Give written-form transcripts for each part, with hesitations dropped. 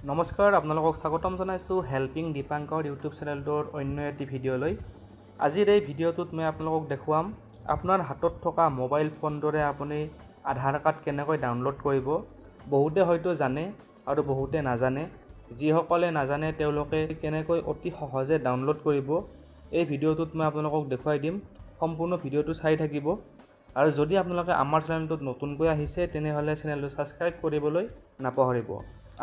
নমস্কাৰ, আপোনালোকক স্বাগতম জনাইছোঁ হেল্পিং দীপাংকৰ ইউটিউব চেনেলটোৰ অন্য এটি ভিডিঅ'লৈ। আজিৰ এই ভিডিঅ'টোত মই আপোনালোকক দেখুৱাম আপোনাৰ হাতত থকা মোবাইল ফোনটোৰে আপুনি আধাৰ কাৰ্ড কেনেকৈ ডাউনলোড কৰিব। বহুতে হয়তো জানে আৰু বহুতে নাজানে। যিসকলে নাজানে, তেওঁলোকে কেনেকৈ অতি সহজে ডাউনলোড কৰিব, এই ভিডিঅ'টোত মই আপোনালোকক দেখুৱাই দিম। সম্পূৰ্ণ ভিডিঅ'টো চাই থাকিব আৰু যদি আপোনালোকে আমাৰ চেনেলটোত নতুনকৈ আহিছে, তেনেহ'লে চেনেলটো ছাবস্ক্ৰাইব কৰিবলৈ নাপাহৰিব।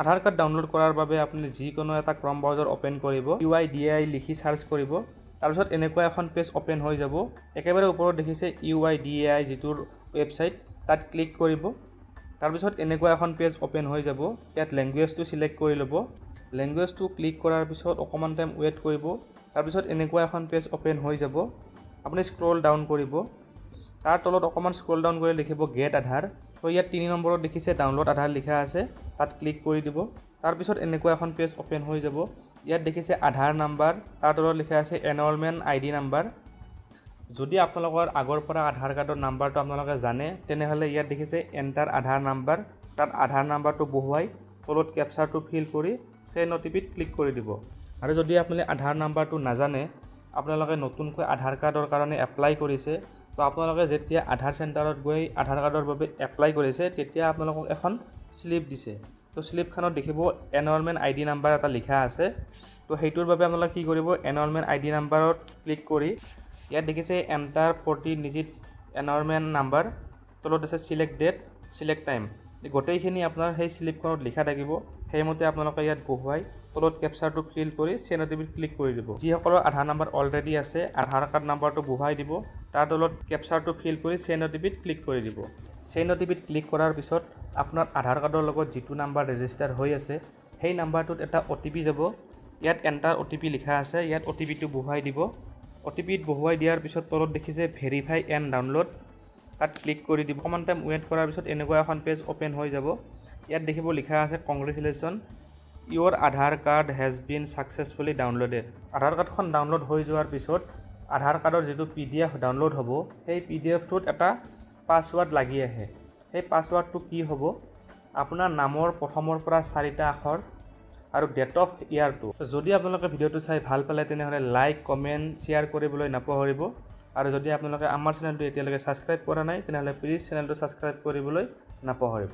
আধাৰ কাৰ্ড ডাউনলোড কৰাৰ বাবে আপুনি যিকোনো এটা ক্ৰম ব্ৰাউজাৰ অ'পেন কৰিব, ইউআইডিএআই লিখি চাৰ্চ কৰিব। তাৰপিছত এনেকুৱা এখন পেজ অ'পেন হৈ যাব। একেবাৰে ওপৰত দেখিছে ইউআইডিএআই যিটোৰ ৱেবছাইট, তাত ক্লিক কৰিব। তাৰপিছত এনেকুৱা এখন পেজ অ'পেন হৈ যাব। ইয়াত লেংগুৱেজটো চিলেক্ট কৰি ল'ব। লেংগুৱেজটো ক্লিক কৰাৰ পিছত অকণমান টাইম ৱেইট কৰিব। তাৰপিছত এনেকুৱা এখন পেজ অ'পেন হৈ যাব। আপুনি স্ক্ৰল ডাউন কৰিব। তাৰ তলত অকণমান স্ক্ৰল ডাউন কৰি লিখিব গেট আধাৰ। ত' ইয়াত 3 নম্বৰত দেখিছে ডাউনলোড আধাৰ লিখা আছে, তাত ক্লিক কৰি দিব। তাৰপিছত এনেকুৱা এখন পেজ অ'পেন হৈ যাব। ইয়াত দেখিছে আধাৰ নাম্বাৰ, তাৰ তলত লিখা আছে এনৰলমেণ্ট আই ডি নাম্বাৰ। যদি আপোনালোকৰ আগৰ পৰা আধাৰ কাৰ্ডৰ নাম্বাৰটো আপোনালোকে জানে, তেনেহ'লে ইয়াত দেখিছে এণ্টাৰ আধাৰ নাম্বাৰ, তাত আধাৰ নাম্বাৰটো বহুৱাই তলত কেপচাৰটো ফিল কৰি চেণ্ড অ'টিপিত ক্লিক কৰি দিব। আৰু যদি আপুনি আধাৰ নাম্বাৰটো নাজানে, আপোনালোকে নতুনকৈ আধাৰ কাৰ্ডৰ কাৰণে এপ্লাই কৰিছে, তো আপোনালোকে যেতিয়া আধাৰ চেণ্টাৰত গৈ আধাৰ কাৰ্ডৰ বাবে এপ্লাই কৰিছে, তেতিয়া আপোনালোকক এখন শ্লিপ দিছে। তো শ্লিপখনত দেখিব এনৰলমেণ্ট আই ডি নাম্বাৰ এটা লিখা আছে। তো সেইটোৰ বাবে আপোনালোকে কি কৰিব? এনৰলমেণ্ট আই ডি নাম্বাৰত ক্লিক কৰি ইয়াত দেখিছে এণ্টাৰ 14 ডিজিট এনৰলমেণ্ট নাম্বাৰ, তলত আছে চিলেক্ট ডেট, চিলেক্ট টাইম। গোটেইখিনি আপোনাৰ সেই শ্লিপখনত লিখা থাকিব। সেইমতে আপোনালোকে ইয়াত বহুৱাই তলত কেপচাৰটো ফিল কৰি চেণ্ড অ'টিপিত ক্লিক কৰি দিব। যিসকলৰ আধাৰ নাম্বাৰ অলৰেডি আছে, আধাৰ কাৰ্ড নাম্বাৰটো বহুৱাই দিব। তাৰ তলত কেপচাৰটো ফিল কৰি চেণ্ড অ'টিপিত ক্লিক কৰি দিব। চেণ্ড অ'টিপিত ক্লিক কৰাৰ পিছত আপোনাৰ আধাৰ কাৰ্ডৰ লগত যিটো নাম্বাৰ ৰেজিষ্টাৰ হৈ আছে, সেই নাম্বাৰটোত এটা অ'টিপি যাব। ইয়াত এণ্টাৰ অ'টিপি লিখা আছে, ইয়াত অ'টিপিটো বহুৱাই দিব। অ'টিপিত বহুৱাই দিয়াৰ পিছত তলত দেখিছে ভেৰিফাই এণ্ড ডাউনলোড, তাত ক্লিক কৰি দিব। অকণমান টাইম ৱেইট কৰাৰ পিছত এনেকুৱা এখন পেজ অ'পেন হৈ যাব। ইয়াত দেখিব লিখা আছে, "Congratulation, your Aadhaar card has been successfully downloaded." আধাৰ কাৰ্ডখন ডাউনলোড হৈ যোৱাৰ পিছত আধাৰ কাৰ্ডৰ যিটো পিডিএফ ডাউনলোড হ'ব, সেই পিডিএফটোত এটা পাছৱাৰ্ড লাগি আহে। সেই পাছৱাৰ্ডটো কি হ'ব? আপোনাৰ নামৰ প্ৰথমৰ পৰা চাৰিটা আখৰ আৰু ডেট অফ ইয়াৰটো। যদি আপোনালোকে ভিডিঅ'টো চাই ভাল পালে, তেনেহ'লে লাইক, কমেণ্ট, শ্বেয়াৰ কৰিবলৈ নাপাহৰিব। আৰু যদি আপোনালোকে আমাৰ চেনেলটো এতিয়ালৈকে ছাবস্ক্ৰাইব কৰা নাই, তেনেহ'লে প্লিজ চেনেলটো ছাবস্ক্ৰাইব কৰিবলৈ নাপাহৰিব।